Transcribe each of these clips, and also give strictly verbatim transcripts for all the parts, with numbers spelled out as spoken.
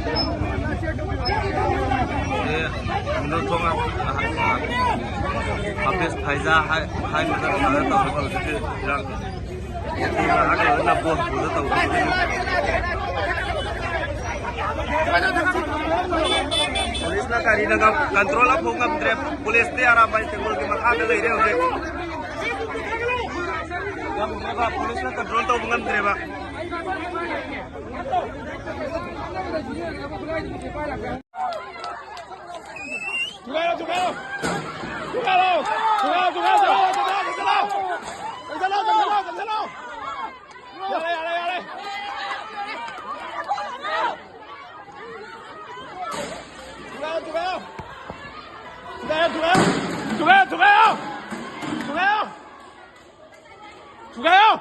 ꯑꯦ, ꯀꯩꯅꯣ ꯊꯣꯡ half-, half-, half-, ꯍꯥꯐꯤꯁ ꯐꯥꯏꯖꯥ ꯍꯥꯏ-, ꯍꯥꯏꯅꯗꯅ ꯁꯨꯃꯥꯏꯅ ꯇꯧꯔꯒ ꯍꯧꯖꯤꯛꯇꯤ ꯏꯔꯥꯡ ꯄꯨꯂꯤꯁꯅ ꯒꯥꯔꯤꯗ ꯉꯝ-, control ꯑꯃꯐꯥꯎ ꯉꯝꯗ꯭ꯔꯦ꯫ ꯄꯨꯂꯤꯁꯇꯤ ꯑꯔꯥꯝꯕꯥꯏ ꯇꯦꯡꯒꯣꯜꯒꯤ ꯃꯈꯥꯗ ꯂꯩꯔꯦ ꯍꯧꯖꯤꯛ꯫ ꯉꯝꯗ꯭ꯔꯦꯕ, ꯄꯨꯂꯤꯁꯅ control ꯇꯧꯕ ꯉꯝꯗ꯭ꯔꯦꯕ꯫ ꯊꯨꯒꯥꯏꯔꯣ, ꯊꯨꯒꯥꯏꯔꯣ! ꯊꯨꯒꯥꯏꯔꯣ, ꯊꯨꯒꯥꯏꯔꯣ! ꯊꯨꯒꯥꯏꯔꯣ, ꯊꯨꯒꯥꯏꯔꯣ, ꯊꯨꯒꯥꯏꯔꯣ! ꯆꯪꯁꯤꯜꯂꯣ! ꯆꯪꯁꯤꯜꯂꯣ, ꯆꯪꯁꯤꯜꯂꯣ, ꯆꯪꯁꯤꯜꯂꯣ! ꯌꯥꯔꯦ, ꯌꯥꯔꯦ, ꯌꯥꯔꯦ! ꯊꯨꯒꯥꯏꯔꯣ, ꯊꯨꯒꯥꯏꯔꯣ! ꯊꯨꯒꯥꯏꯔꯣ, ꯊꯨꯒꯥꯏꯔꯣ! ꯊꯨꯒꯥꯏꯔꯣ, ꯊꯨꯒꯥꯏꯔꯣ! ꯊꯨꯒꯥꯏꯔꯣ! ꯊꯨꯒꯥꯏꯔꯣ!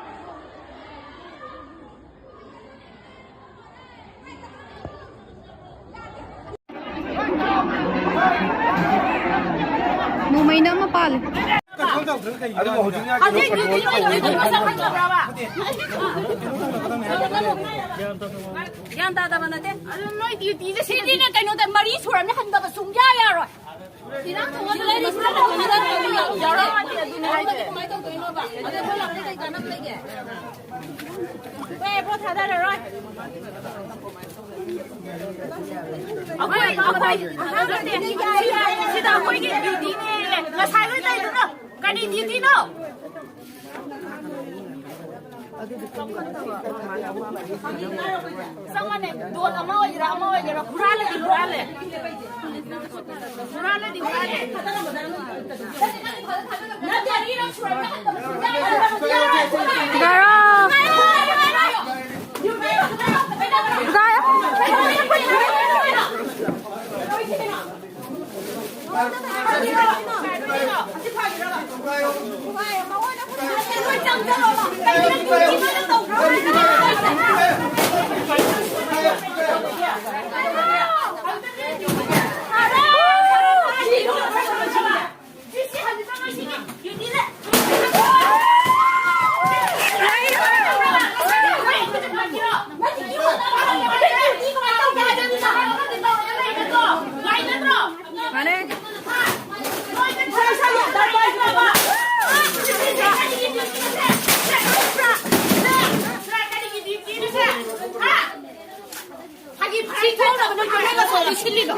ꯅꯣꯡꯃꯩꯅ ꯑꯃ ꯄꯥꯜꯂꯦ꯫ ꯑꯗꯨꯒ ꯍꯧꯖꯤꯛꯅ ꯀꯩꯅꯣ ꯍꯧꯖꯤꯛ ꯀꯩꯅꯣ ꯅꯣꯏ ꯅꯣꯏ ꯃꯁꯛ ꯈꯪꯗꯕ꯭ꯔꯕ? ꯒ꯭ꯌꯥꯟ ꯇꯥꯗꯕ ꯅꯠꯇꯦ꯫ ꯑꯗꯨ ꯅꯣꯏ ꯗ꯭ꯌꯨꯇꯤꯁꯦ ꯁꯤꯗꯤꯅꯦ ꯀꯩꯅꯣꯗ ꯃꯔꯤ ꯁꯨꯔꯝꯅꯤ ꯍꯟꯗꯕ ꯁꯨꯡꯌꯥ ꯌꯥꯔꯣꯏ꯫ ꯑꯩꯈꯣꯏ, ꯑꯩꯈꯣꯏ, ꯁꯤꯗ ꯑꯩꯈꯣꯏꯒꯤ ꯗ꯭ꯌꯨꯇꯤꯅꯦ꯫ ꯉꯁꯥꯏ ꯂꯣꯏ ꯇꯧꯗꯨꯅ ꯀꯔꯤ ꯗ꯭ꯌꯨꯇꯤꯅꯣ? ꯆꯞ ꯃꯥꯟꯅꯩ꯫ ꯗꯣꯟ ꯑꯃ ꯑꯣꯏꯒꯦꯔꯥ, ꯑꯃ ꯑꯣꯏꯒꯦꯔꯥ, ꯍꯨꯔꯥꯜꯂꯗꯤ ꯍꯨꯔꯥꯜꯂꯦ꯫ ꯍꯨꯔꯥꯜꯂꯗꯤ ꯍꯨꯔꯥꯜꯂꯦ꯫ ꯅꯠꯇꯦ, ꯑꯅꯤꯔꯛ ꯁꯨꯔꯦ꯫ ꯗꯥꯔꯥ꯫ ꯗꯥꯔꯥ꯫ ꯁꯤ ꯊꯣꯛꯅꯕ ꯅꯪ ꯀꯔꯝꯕ ꯁꯣꯏꯗ ꯁꯤꯜꯂꯤꯅꯣ?